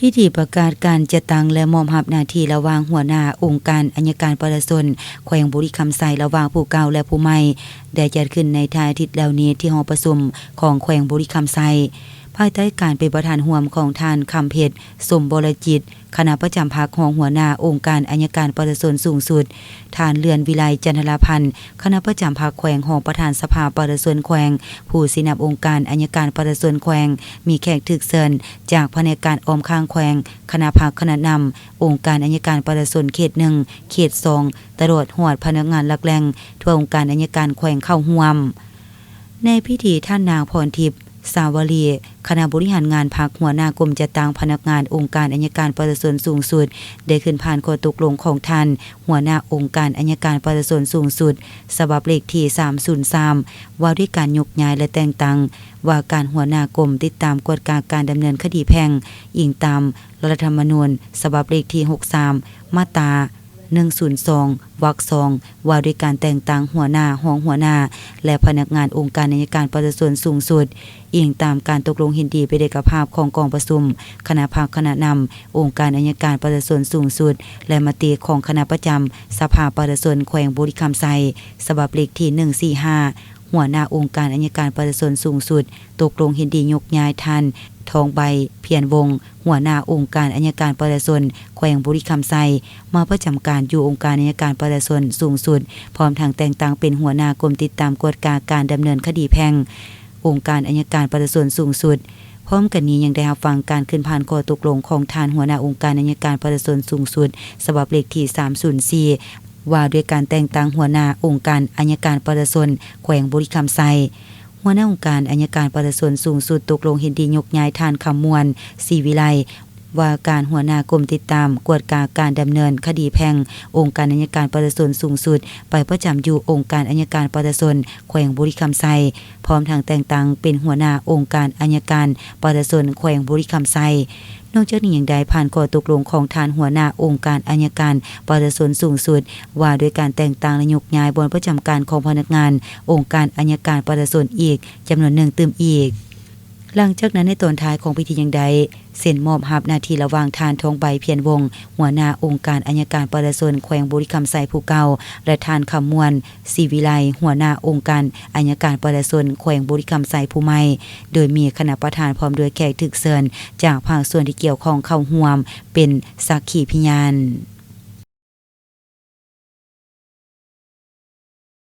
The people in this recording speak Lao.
ພິທີປະກາດການຈັດຕັ້ງ ແລະ ມອບຮັບໜ້າທີ່ລະຫວ່າງຫົວໜ້າອົງການໄອຍະການປະຊາຊົນແຂວງບໍລິຄຳໄຊ ລະຫວ່າງຜູ້ເກົ່າ ແລະ ຜູ້ໃໝ່ ໄດ້ຈັດຂຶ້ນໃນທ້າຍອາທິດແລ້ວນີ້ ທີ່ຫໍປະຊຸມຂອງແຂວງບໍລິຄຳໄຊ ພາຍໃຕ້ການເປັນປະທານຮ່ວມຂອງທ່ານ ຄຳເພັດ ສົມວໍລະຈິດ ຄະນະປະຈຳພັກ, ຮອງຫົວໜ້າອົງການໄອຍະການປະຊາຊົນສູງສຸດ, ທ່ານ ເລື່ອນວິໄລ ຈັນທະລາພັນ ຄະນະປະຈຳພັກແຂວງ, ຮອງປະທານສະພາປະຊາຊົນແຂວງ, ຜູ້ຊີ້ນຳອົງການໄອຍະການປະຊາຊົນແຂວງ, ມີແຂກຖືກເຊີນຈາກພະແນກການອ້ອມຂ້າງແຂວງ, ຄະນະພັກ, ຄະນະນຳອົງການໄອຍະການປະຊາຊົນເຂດໜຶ່ງ, ເຂດສອງ ຕະຫຼອດຮອດພະນັກງານຫຼັກແຫຼ່ງທົ່ວອົງການໄອຍະການແຂວງເຂົ້າຮ່ວມ. ໃນພິທີ ທ່ານ ນາງ ພອນທິບ ສາວະລີ ຄະນະບໍລິຫານງານພັກ, ຫົວໜ້າກົມຈັດຕັ້ງພະນັກງານອົງການໄອຍະການປະຊາຊົນສູງສຸດ ໄດ້ຂຶ້ນຜ່ານຂໍ້ຕົກລົງຂອງທ່ານ ຫົວໜ້າອົງການໄອຍະການປະຊາຊົນສູງສຸດ ສະບັບເລກທີສາມສູນສາມ ວ່າດ້ວຍການຍົກຍ້າຍ ແລະ ແຕ່ງຕັ້ງວ່າການຫົວໜ້າກົມຕິດຕາມກວດກາການດຳເນີນຄະດີແພ່ງ ອີງຕາມລັດຖະທຳມະນູນ ສະບັບເລກທີຫົກສິບສາມ ມາດຕາ ໜຶ່ງສູນສອງ ວັກສອງ ວ່າດ້ວຍການແຕ່ງຕັ້ງຫົວໜ້າ, ຮອງຫົວໜ້າ ແລະ ພະນັກງານອົງການໄອຍະການປະຊາຊົນສູງສຸດ, ອີງຕາມການຕົກລົງເຫັນດີເປັນເອກະພາບຂອງກອງປະຊຸມຄະນະພັກ, ຄະນະນຳອົງການໄອຍະການປະຊາຊົນສູງສຸດ ແລະ ມະຕິຂອງຄະນະປະຈຳສະພາປະຊາຊົນແຂວງບໍລິຄຳໄຊ ສະບັບເລກທີໜຶ່ງສີ່ຫ້າ ຫົວໜ້າອົງການໄອຍະການປະຊາຊົນສູງສຸດ ຕົກລົງເຫັນດີຍົກຍ້າຍທ່ານ ທອງໃບ ພຽນວົງ ຫົວໜ້າອົງການໄອຍະການປະຊາຊົນແຂວງບໍລິຄຳໄຊ ມາປະຈຳການຢູ່ອົງການໄອຍະການປະຊາຊົນສູງສຸດ, ພ້ອມທັງແຕ່ງຕັ້ງເປັນຫົວໜ້າກົມຕິດຕາມກວດກາການດຳເນີນຄະດີແພ່ງ ອົງການໄອຍະການປະຊາຊົນສູງສຸດ. ພ້ອມກັນນີ້ຍັງໄດ້ຮັບຟັງການຂຶ້ນຜ່ານຂໍ້ຕົກລົງຂອງທ່ານຫົວໜ້າອົງການໄອຍະການປະຊາຊົນສູງສຸດ ສະບັບເລກທີສາມສູນສີ່ ວ່າດ້ວຍການແຕ່ງຕັ້ງຫົວໜ້າອົງການໄອຍະການປະຊາຊົນແຂວງບໍລິຄຳໄຊ. ຫົວໜ້າອົງການໄອຍະການປະຊາຊົນສູງສຸດຕົກລົງເຫັນດີຍົກຍ້າຍທ່ານ ຄຳມ່ວນ ສີວິໄລ ວ່າການຫົວໜ້າກົມຕິດຕາມກວດກາການດຳເນີນຄະດີແພ່ງ ອົງການໄອຍະການປະຊາຊົນສູງສຸດ ໄປປະຈຳຢູ່ອົງການໄອຍະການປະຊາຊົນແຂວງບໍລິຄຳໄຊ, ພ້ອມທັງແຕ່ງຕັ້ງເປັນຫົວໜ້າອົງການໄອຍະການປະຊາຊົນແຂວງບໍລິຄຳໄຊ. ນອກຈາກນີ້ຍັງໄດ້ຜ່ານຂໍ້ຕົກລົງຂອງທ່ານຫົວໜ້າອົງການໄອຍະການປະຊາຊົນສູງສຸດ ວ່າດ້ວຍການແຕ່ງຕັ້ງ ແລະ ຍົກຍ້າຍບ່ອນປະຈຳການຂອງພະນັກງານອົງການໄອຍະການປະຊາຊົນອີກຈຳນວນໜຶ່ງຕື່ມອີກ. ຫຼັງຈາກນັ້ນໃນຕອນທ້າຍຂອງພິທີຍັງໄດ້ເຊັນມອບຮັບໜ້າທີ່ລະຫວ່າງທ່ານ ທອງໃບ ພຽນວົງ ຫົວໜ້າອົງການໄອຍະການປະຊາຊົນແຂວງບໍລິຄຳໄຊຜູ້ເກົ່າ ແລະ ທ່ານ ຄຳມ່ວນ ສີວິໄລ ຫົວໜ້າອົງການໄອຍະການປະຊາຊົນແຂວງບໍລິຄຳໄຊຜູ້ໃໝ່, ໂດຍມີຄະນະປະທານພ້ອມດ້ວຍແຂກຖືກເຊີນຈາກພາກສ່ວນທີ່ກ່ຽວຂ້ອງເຂົ້າຮ່ວມເປັນສັກຂີພະຍານ.